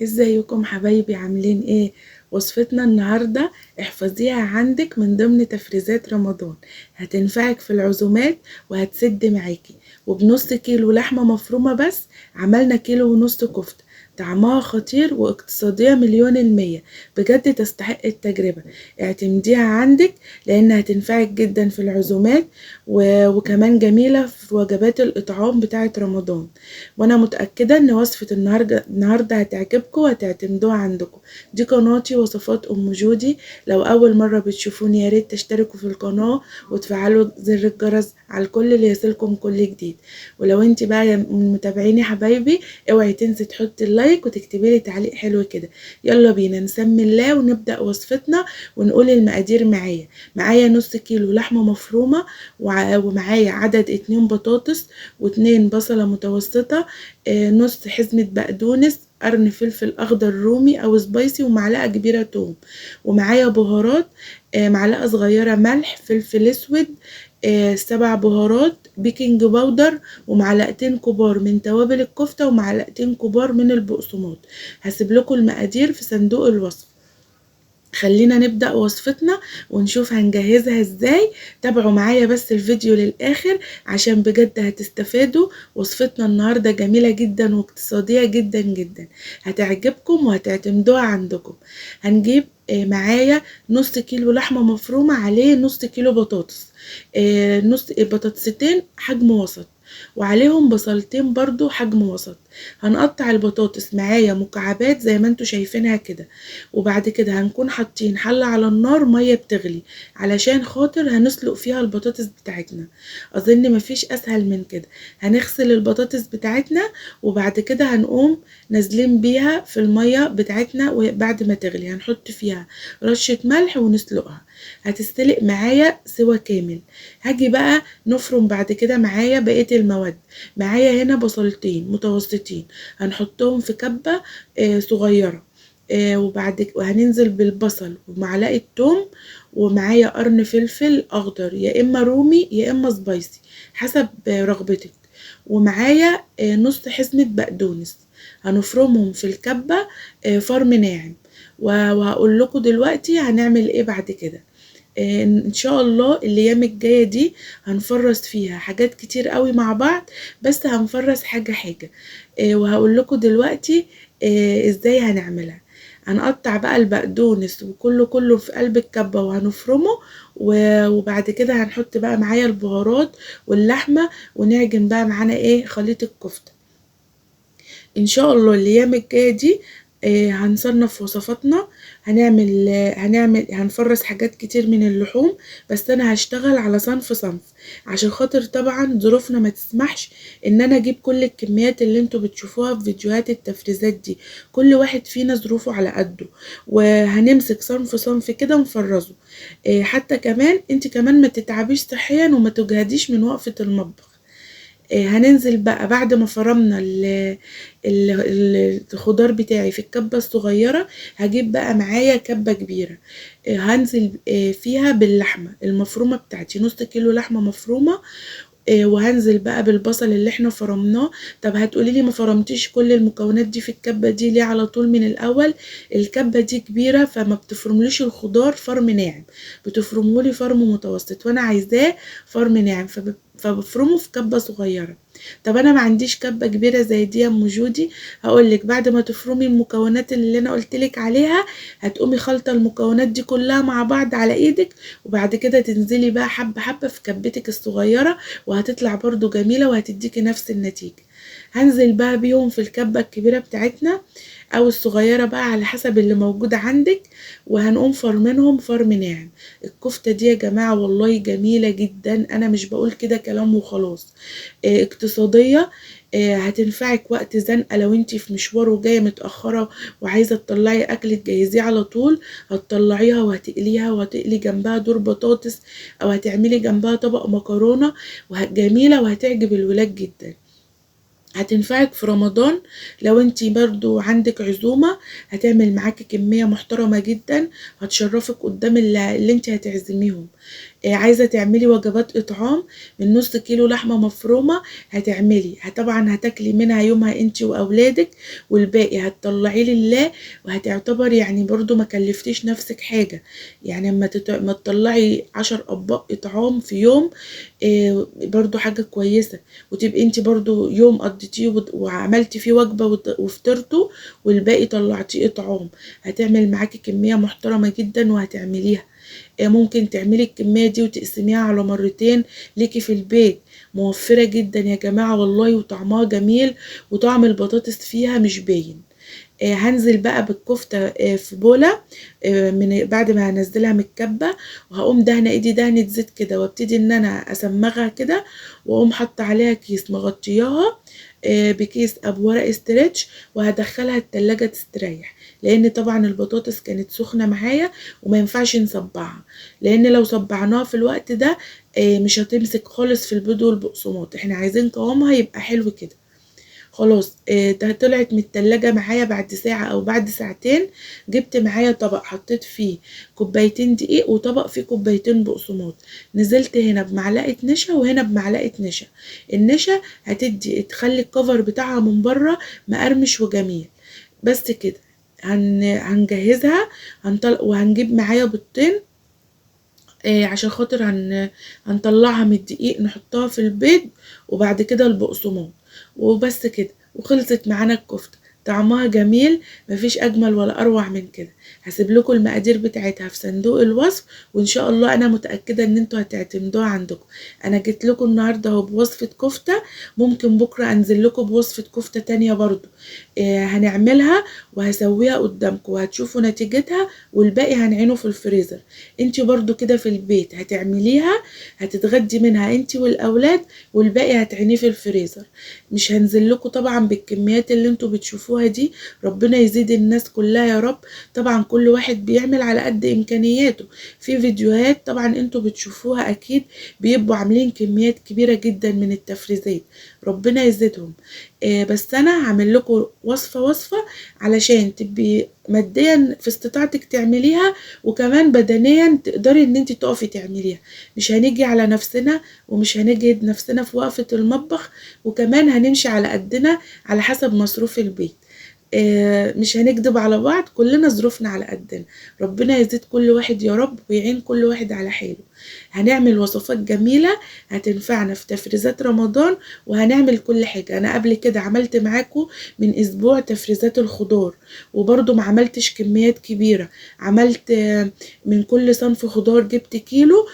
ازيكم حبايبي؟ عاملين ايه؟ وصفتنا النهاردة احفظيها عندك من ضمن تفريزات رمضان، هتنفعك في العزومات وهتسد معاكي. وبنص كيلو لحمة مفرومة بس عملنا 1.5 كيلو كفتة، طعمها خطير واقتصادية 1,000,000%، بجد تستحق التجربة. اعتمديها عندك لان هتنفعك جدا في العزومات وكمان جميلة في وجبات الاطعام بتاعة رمضان. وانا متأكدة ان وصفة النهاردة هتعجبكم وهتعتمدوها عندكم. دي قناتي وصفات ام جودي، لو اول مرة بتشوفوني يا ريت تشتركوا في القناة وتفعلوا زر الجرس على الكل ليصلكم كل جديد. ولو انت بقى من متابعيني حبايبي اوعي تنسي تحطي اللايك وتكتبي لي تعليق حلو كده. يلا بينا نسمي الله ونبدأ وصفتنا ونقول المقادير. معايا نص كيلو لحمة مفرومة، ومعايا عدد 2 بطاطس واتنين بصلة متوسطة، نص حزمة بقدونس، قرن فلفل اخضر رومي او سبايسي، ومعلقة كبيرة توم، ومعايا بهارات، معلقة صغيرة ملح، فلفل اسود، 7 بهارات، بيكنج باودر، ومعلقتين كبار من توابل الكفتة، ومعلقتين كبار من البقسماط. هسيب لكم المقادير في صندوق الوصف. خلينا نبدأ وصفتنا ونشوف هنجهزها ازاي. تابعوا معايا بس الفيديو للآخر عشان بجد هتستفادوا. وصفتنا النهاردة جميلة جدا واقتصادية جدا جدا، هتعجبكم وهتعتمدوها عندكم. هنجيب معايا نص كيلو لحمة مفرومة عليه نص كيلو بطاطس، نص بطاطستين حجم وسط، وعليهم بصلتين برضو حجم وسط. هنقطع البطاطس معايا مكعبات زي ما انتوا شايفينها كده، وبعد كده هنكون حاطين حلة على النار مية بتغلي علشان خاطر هنسلق فيها البطاطس بتاعتنا. اظن مفيش اسهل من كده. هنغسل البطاطس بتاعتنا وبعد كده هنقوم نازلين بيها في المية بتاعتنا، وبعد ما تغلي هنحط فيها رشة ملح ونسلقها. هتستلق معايا سوا كامل. هاجي بقى نفرم بعد كده معايا بقية المواد. معايا هنا بصلتين متوسطين هنحطهم في كبة صغيرة، وهننزل بالبصل ومعلقة توم، ومعايا قرن فلفل اخضر يا اما رومي يا اما سبايسي حسب رغبتك، ومعايا نص حزمة بقدونس. هنفرمهم في الكبة فرم ناعم، وهقول لكم دلوقتي هنعمل ايه بعد كده. ان شاء الله الايام الجايه دي هنفرز فيها حاجات كتير قوي مع بعض، بس هنفرز حاجه حاجه، وهقول لكم دلوقتي ازاي هنعملها. هنقطع بقى البقدونس وكله كله في قلب الكبه وهنفرمه، وبعد كده هنحط بقى معايا البهارات واللحمه، ونعجن بقى معانا خليط الكفته. ان شاء الله الايام الجايه دي هنصنف وصفاتنا، هنفرز حاجات كتير من اللحوم، بس انا هشتغل على صنف صنف عشان خاطر طبعا ظروفنا ما تسمحش ان انا اجيب كل الكميات اللي انتوا بتشوفوها في فيديوهات التفريزات دي. كل واحد فينا ظروفه على قده، وهنمسك صنف صنف كده نفرزه. حتى كمان انت كمان ما تتعبيش صحيا وما تجهديش من وقفة المطبخ. هننزل بقى بعد ما فرمنا الخضار بتاعي في الكبة الصغيرة، هجيب بقى معايا كبة كبيرة، هنزل فيها باللحمة المفرومة بتاعتي، نص كيلو لحمة مفرومة، وهنزل بقى بالبصل اللي احنا فرمناه. طب هتقولي لي ما فرمتيش كل المكونات دي في الكبة دي ليه على طول من الاول؟ الكبة دي كبيرة فما بتفرمليش الخضار فرم ناعم، بتفرمهولي فرم متوسط، وانا عايزاه فرم ناعم فبفرمه في كبة صغيرة. طب انا ما عنديش كبة كبيرة زي دي يا ام جودي، هقولك بعد ما تفرمي المكونات اللي انا قلتلك عليها هتقومي خلطة المكونات دي كلها مع بعض على ايدك، وبعد كده تنزلي بقى حبة حبة في كبتك الصغيرة، وهتطلع برضو جميلة وهتديكي نفس النتيجة. هنزل بقى بيهم في الكبة الكبيرة بتاعتنا او الصغيرة بقى على حسب اللي موجود عندك، وهنقوم فرمينهم فرم ناعم. الكفتة دي يا جماعة والله جميلة جدا، انا مش بقول كده كلام وخلاص، اقتصادية، هتنفعك وقت زنقة لو انتي في مشوار وجاية متأخرة وعايزة تطلعي اكل تجهزيه على طول، هتطلعيها وهتقليها وهتقلي جنبها دور بطاطس او هتعملي جنبها طبق مكرونة، جميلة وهتعجب الولاد جدا. هتنفعك في رمضان لو انتي برضو عندك عزومة، هتعمل معاكي كمية محترمة جدا، هتشرفك قدام اللي انتي هتعزميهم. عايزة تعملي وجبات اطعام من نص كيلو لحمة مفرومة هتعملي، طبعا هتاكلي منها يومها انت واولادك، والباقي هتطلعيه لله، وهتعتبر يعني برضو ما كلفتيش نفسك حاجة. يعني اما ما تطلعي 10 اطباق اطعام في يوم، برضو حاجة كويسة، وتبقي انت برضو يوم قضيتيه وعملتي فيه وجبة وفطرتوا، والباقي طلعتيه اطعام. هتعمل معاكي كمية محترمة جدا وهتعمليها. ممكن تعملي الكمية دي وتقسميها على مرتين ليكي في البيت. موفرة جدا يا جماعة والله، وطعمها جميل، وطعم البطاطس فيها مش باين. هنزل بقى بالكفتة في بولة، من بعد ما هنزلها من الكبة، وهقوم دهنة ايدي دهنة زيت كده، وابتدي ان انا اسمغها كده، واقوم حاطة عليها كيس مغطياها بكيس ابو ورق stretch، وهدخلها التلاجة تستريح، لان طبعا البطاطس كانت سخنة معايا وما ينفعش نصبعها، لان لو صبعناها في الوقت ده مش هتمسك خالص في البيض والبقسماط. احنا عايزين قوامها يبقى حلو كده. خلاص، ده طلعت من التلاجة معايا بعد ساعة او بعد ساعتين. جبت معايا طبق حطيت فيه كوبايتين دقيق وطبق فيه كوبايتين بقسماط. نزلت هنا بمعلقة نشا وهنا بمعلقة نشا. النشا هتدي تخلي الكفر بتاعها من بره مقرمش وجميل. بس كده هنجهزها، وهنجيب معايا بيضتين، عشان خاطر هنطلعها من الدقيق نحطها في البيض وبعد كده البقسماط، وبس كده. وخلصت معانا الكفتة، طعمها جميل، مفيش اجمل ولا اروع من كده. هسيب لكم المقادير بتاعتها في صندوق الوصف، وان شاء الله انا متاكده ان انتوا هتعتمدوها عندكم. انا جيت لكم النهارده اهو بوصفه كفته، ممكن بكره انزل لكم بوصفه كفته تانية برضو، هنعملها وهسويها قدامكم وهتشوفوا نتيجتها، والباقي هنعينه في الفريزر. انتي برضو كده في البيت هتعمليها، هتتغدي منها انتي والاولاد، والباقي هتعينيه في الفريزر. مش هنزل لكم طبعا بالكميات اللي انتوا بتشوفوها دي، ربنا يزيد الناس كلها يا رب. طبعا كل واحد بيعمل على قد امكانياته. في فيديوهات طبعا انتوا بتشوفوها اكيد بيبقوا عاملين كميات كبيرة جدا من التفريزات، ربنا يزيدهم. بس انا هعمل لكم وصفة علشان تبقي ماديا في استطاعتك تعمليها، وكمان بدنيا تقدري ان انت تقفي تعمليها. مش هنيجي على نفسنا ومش هنجهد نفسنا في وقفة المطبخ، وكمان هنمشي على قدنا على حسب مصروف البيت. مش هنكدب على بعض، كلنا ظروفنا على قدنا. ربنا يزيد كل واحد يا رب ويعين كل واحد على حاله. هنعمل وصفات جميلة هتنفعنا في تفريزات رمضان، وهنعمل كل حاجة. انا قبل كده عملت معاكم من اسبوع تفريزات الخضار، وبرضو ما عملتش كميات كبيرة، عملت من كل صنف خضار جبت كيلو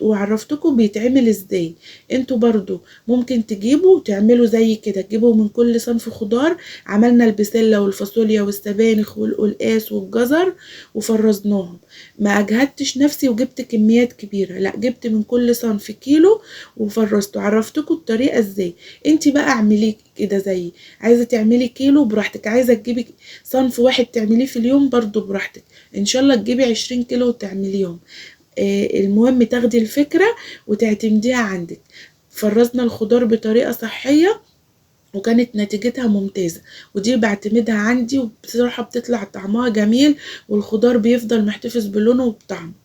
وعرفتكم بيتعمل ازاي. انتوا برضو ممكن تجيبوا وتعملوا زي كده، تجيبوا من كل صنف خضار. عملنا البسلة والفاصوليا والسبانخ والقلقاس والجزر وفرزناهم. ما اجهدتش نفسي وجبت كميات كبيرة، لا جبت من كل صنف كيلو وفرزته. عرفتكم الطريقة ازاي. انتي بقى اعملي كده زيي، عايزة تعملي كيلو براحتك، عايزة تجيبي صنف واحد تعمليه في اليوم برضو براحتك، ان شاء الله تجيبي 20 كيلو وتعمليهم. المهم تاخدي الفكرة وتعتمديها عندك. فرزنا الخضار بطريقة صحية وكانت نتيجتها ممتازة، ودي بعتمدها عندي، وبصراحة بتطلع طعمها جميل، والخضار بيفضل محتفظ بلونه وبطعمه.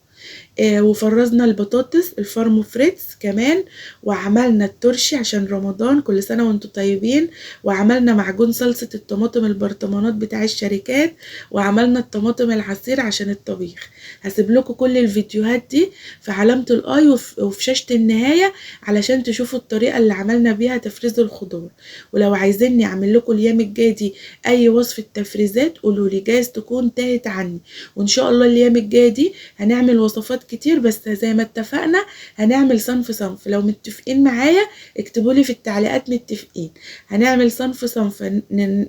وفرزنا البطاطس الفارمو فريتس كمان، وعملنا الترشي عشان رمضان، كل سنة وانتم طيبين. وعملنا معجون صلصة الطماطم البرطمانات بتاع الشركات، وعملنا الطماطم العصير عشان الطبيخ. هسيب لكم كل الفيديوهات دي في علامة ال i وفي شاشة النهاية علشان تشوفوا الطريقة اللي عملنا بيها تفريز الخضار. ولو عايزيني اعمل لكم الايام الجاية دي اي وصفة تفريزات قولوا لي، جايز تكون تاهت عني، وان شاء الله الايام الجاية دي هنعمل وصفات كتير، بس زي ما اتفقنا هنعمل صنف صنف. لو متفقين معايا اكتبوا لي في التعليقات متفقين، هنعمل صنف صنف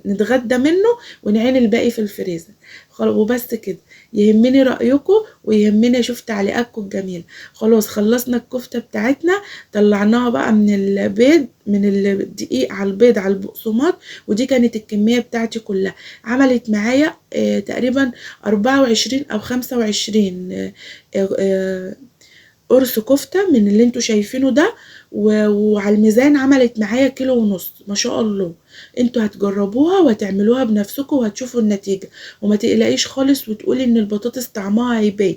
نتغدى منه ونعين الباقي في الفريزر. وبس كده. يهمني رأيكم ويهمني اشوف تعليقاتكم الجميلة. خلاص خلصنا الكفتة بتاعتنا، طلعناها بقى من البيض، من الدقيق على البيض على البقسماط، ودي كانت الكمية بتاعتي كلها. عملت معايا تقريبا 24 او 25 قرص كفتة من اللي انتوا شايفينه ده، وعلى الميزان عملت معايا 1.5 كيلو ما شاء الله. انتوا هتجربوها وهتعملوها بنفسكم وهتشوفوا النتيجة، وما تقلقيش خالص وتقولي ان البطاطس طعمها هيبان.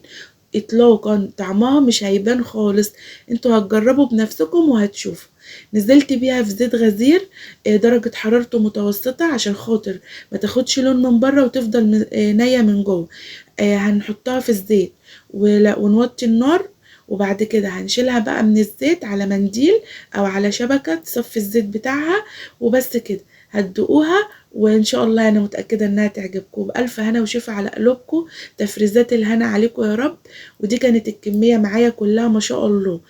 اطلاقا، طعمها مش هيبان خالص، انتوا هتجربوا بنفسكم وهتشوفوا. نزلت بيها في زيت غزير درجة حرارته متوسطة عشان خاطر ما تاخدش لون من بره وتفضل نية من جوه. هنحطها في الزيت ونوطي النار، وبعد كده هنشيلها بقى من الزيت على منديل او على شبكة تصفي الزيت بتاعها، وبس كده هتدوقوها، وان شاء الله انا متأكدة انها تعجبكم. بألف هنا وشفا على قلوبكم، تفريزات الهنا عليكم يا رب. ودي كانت الكمية معايا كلها ما شاء الله.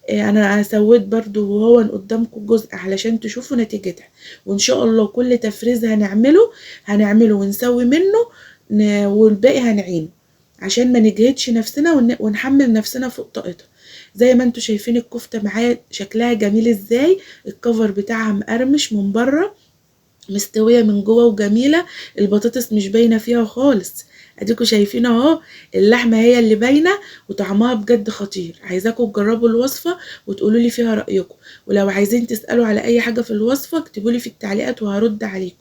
انا سويت برضو وهو قدامكم جزء علشان تشوفوا نتيجتها، وان شاء الله كل تفريز هنعمله ونسوي منه، والباقي هنعينه عشان ما نجهدش نفسنا ونحمل نفسنا فوق طاقتها. زي ما انتوا شايفين الكفتة معايا شكلها جميل ازاي، الكفر بتاعها مقرمش من بره، مستوية من جوه وجميلة، البطاطس مش باينة فيها خالص، اديكوا شايفين اهو اللحمة هي اللي باينة، وطعمها بجد خطير. عايزاكم تجربوا الوصفة وتقولوا لي فيها رأيكم، ولو عايزين تسألوا على اي حاجة في الوصفة اكتبوا لي في التعليقات وهرد عليكم.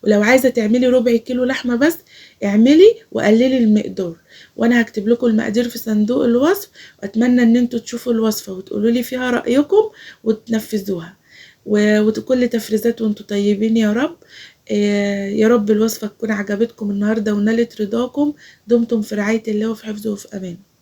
ولو عايزة تعملي ربع كيلو لحمة بس اعملي وقللي المقدار، وانا هكتب لكم المقادير في صندوق الوصف. واتمنى ان انتوا تشوفوا الوصفة وتقولوا لي فيها رأيكم وتنفذوها، وكل تفريزات وانتوا طيبين يا رب. يا رب الوصفة تكون عجبتكم النهاردة ونالت رضاكم. دمتم في رعاية الله وفي حفظه وفي أمانه.